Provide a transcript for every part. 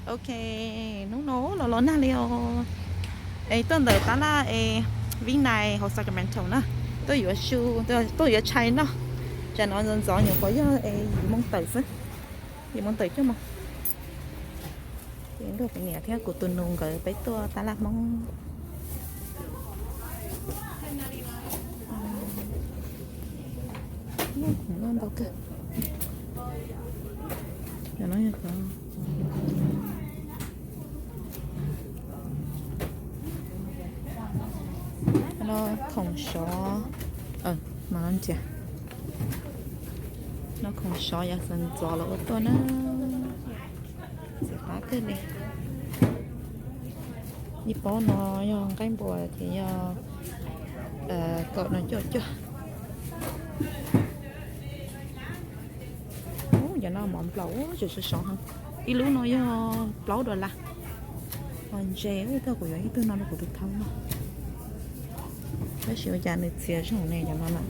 Ok, hnub no los los nag li os. Es tuaj ntawm tab laj es Vib Nais hauv Sacramento na, tuaj yuav su, tuaj yuav tshais noj. Tsam no ntxov ntxov nyuam qhuav yog es yim moo tawm xwb, yim moo tawm cuaj moo. Ces nrog kuv niam thiab kuv tus nus nkawd peb tuaj tab laj Hmoob. Ntau kawg. No khoom sov, mas no ntsia, no khoom sov yav ntxov ntxov los ua tuaj na. Ntxim qab kawg li. Ib pob no yog nqaij npua ces yog kaum no cuaj cuaj. Ub, cov no mov nplaum ua tseem sov sov heev. Ib lub no yog plaub dollar. Ua ntses ub, thaum kuv yuav ib tug no rau kuv tus thawj no. Tab sis ua cas nws txias zoo ne cov no na.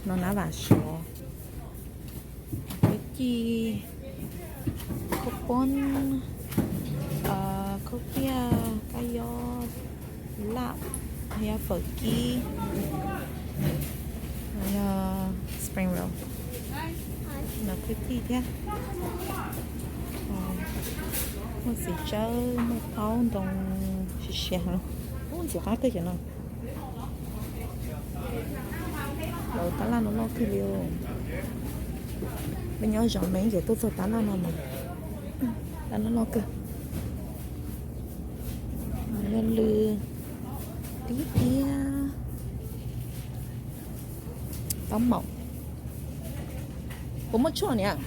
No nab vam sov, kwv ci, khaub poob, khaub tiaj, kab yob, laj, yog fawm kib, yog spring roll, no kwv ci thiab. Muaj txiv tsawb, muaj taub ntoo, siav siav heev. Ub, ntxim qab kawg cov no. Lawv tab laj no loj kawg li os. Peb nyob zos me ces tuaj txog tab laj no mas tab laj loj kawg. Yog lw tib tiag. Taub maum. Puas muaj tshuaj niam?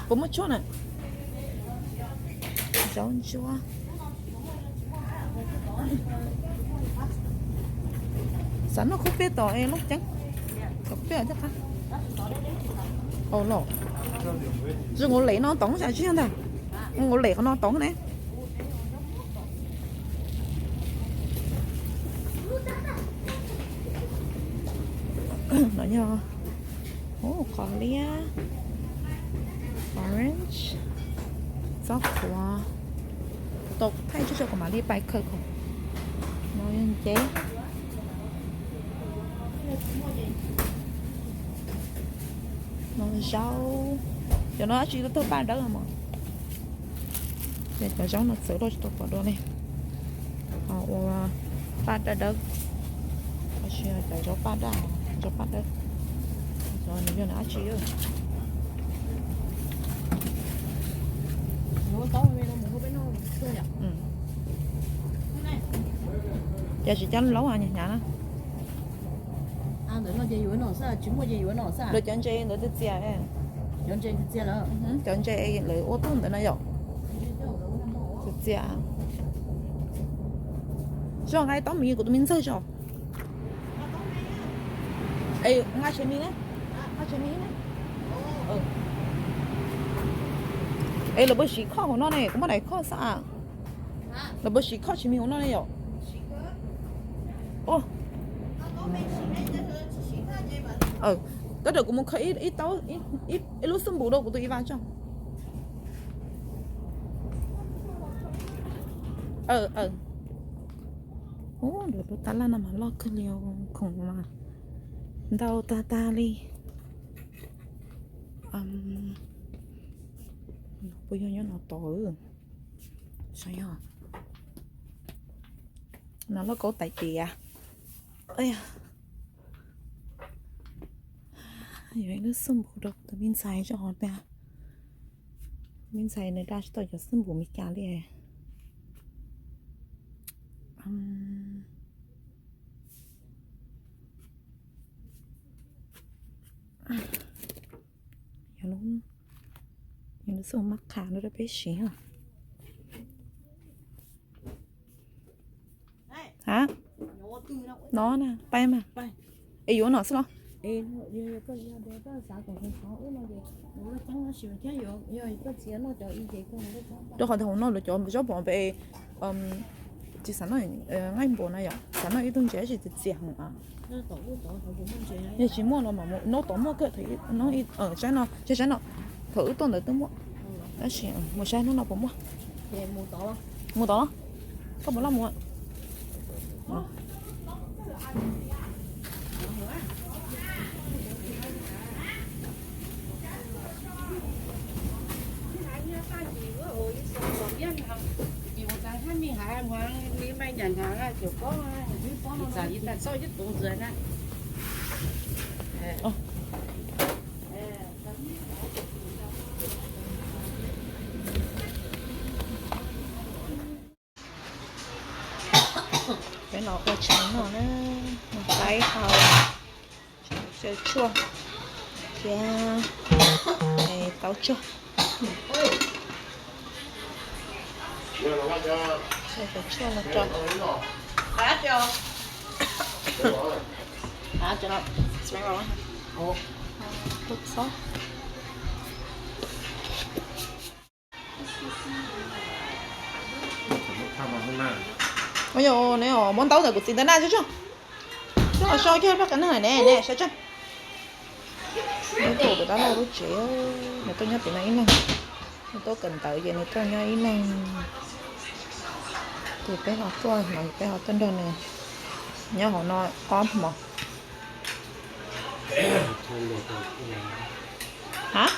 Puas muaj tshuaj na? Zaub ntsuab. Xav noj khaub peb tom es loj ceeb. Tom khaub peb tom caj qab. Ua los, zoo nkaus lem no toov, tsis yog ntag. Zoo nkaus lem qhov no toov ne. No yog qos liab, orange, txob khuav. Tau thaij tsawg tsawg kuv mam li pais khaws khoom. No yog nceb. No zaub. Cov no dab tsi tuaj tawg paj dawb mog. Ces cov zaub no txawv dua tsis tau pom dua li. Ho ua paj daj dawb. Tab sis cov zaub paj daj, zaub paj dawb. Cov no yog dab tsi? Ces tsis cab laub hnyav hnyav na. Lawv cov ntses ntawd tiag tiag. Cov ntses lawv ua tuaj ntawd no yom. Tiag tiag. Zoo nqaij taub mis kuv tus me ntxawg tso. Es nqa tshais mis ne, nqa tshais mis ne. Es lawv puas siv khoj hauv no ne, kuv muaj daim khoj xwb. Lawv puas siv khoj tshais mis hauv no ne yom? Tab sis kuv mus khaws ib taub, ib lub xub npum rau kuv tus Iva tso. Ub, lawv lub tab laj no mas loj kawg li, khoom mas ntau tag tag li. Puas yog nyob no tod? Saib yog no loj kaub tais tias. Yuav ib lub xub npum rau tus me ntxhais tso hov tias. Me ntxhais nws da tsis tau cov xub npum Meskas li. Yog lub xub npum mab qha no rau peb siv. Ha, no na, pab mas. Es yuav no xwb los? Rau qhov tias hauv no lawv cov zaub pom pem, tsis xav noj nqaij npua na yom, xav noj ib tug ntses tsis txias txias heev. Yog tsis muaj los mam mus, no tod muaj kawg, saib no, saib no, thaum wb tuaj ntawd twb muaj. Tab sis mus saib hnub no puas muaj. Mus tod los? Koj puas laj mus? Peb los ua tshais noj na, noj qaib hau, xyaw tshuaj thiab taub tsuag. Xyaw taub tsuag no rau. Kub txob. Yog ne, muab ntaub ntawm kuv txiv ntawd na, tso tso. Tso so kiag pab qab neeg ne, ne saib tso. Nws tuaj tus dab laug lub tsev, nws tuaj nyob tim no ib leeg. Nws tuaj kawm ntawv ces nws tuaj nyob ib leeg. Ces peb ho tuaj no, peb ho tuaj nrog nws nyob hauv no ob hmos. Hab,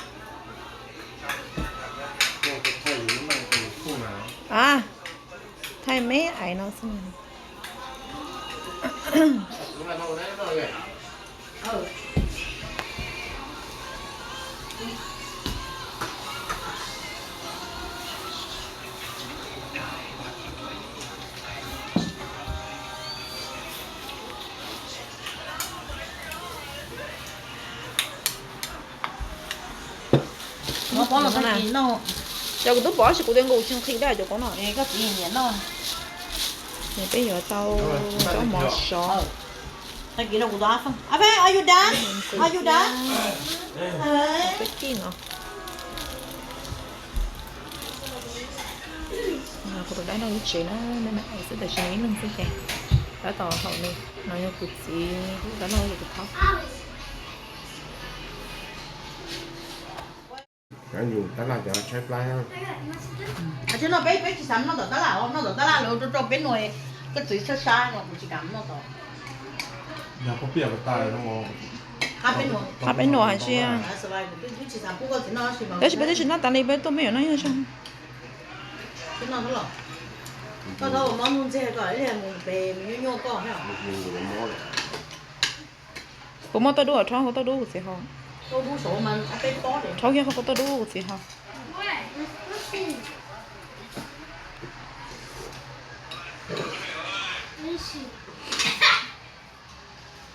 thaij me aiv no xwb. Cov kuv twb pom tab sis kuv tias nkaus tsis nqhis daj cov qub no. Peb yuav tau zaub mov sov. Are you done? Are you done? Peb kij no. Kuv tus dab laug lub tsev na, xwb tam sim no ib leeg xwb ces tab tom haum nws. No yog kuv txiv, kuv dab laug yog kuv thab. Yus tab laj cov tshaib plab. Tsis no peb, peb tsis xav noj tom tab laj, noj tom tab laj lawv rau rau peb nua, koj txiv sab sab no kuv tsis kam noj tom. Qab peb nua hais tias, tab sis peb twb tsis noj tas li, peb tuaj peb yuav noj ib zaug. Puas muaj tauj dub, rhaub hauv tauj dub kuv txiv haus. Rhaub kiag hauv tauj dub kuv txiv haus.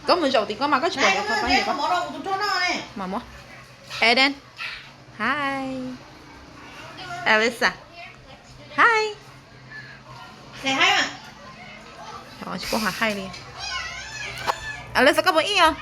Koj mus zaum tim koj mas koj tsis pom cov qhov faib li. Mas muab. Eden. Hi. Alyssa. Hi. Tsis paub hais hi li. Alyssa, koj puas ib os?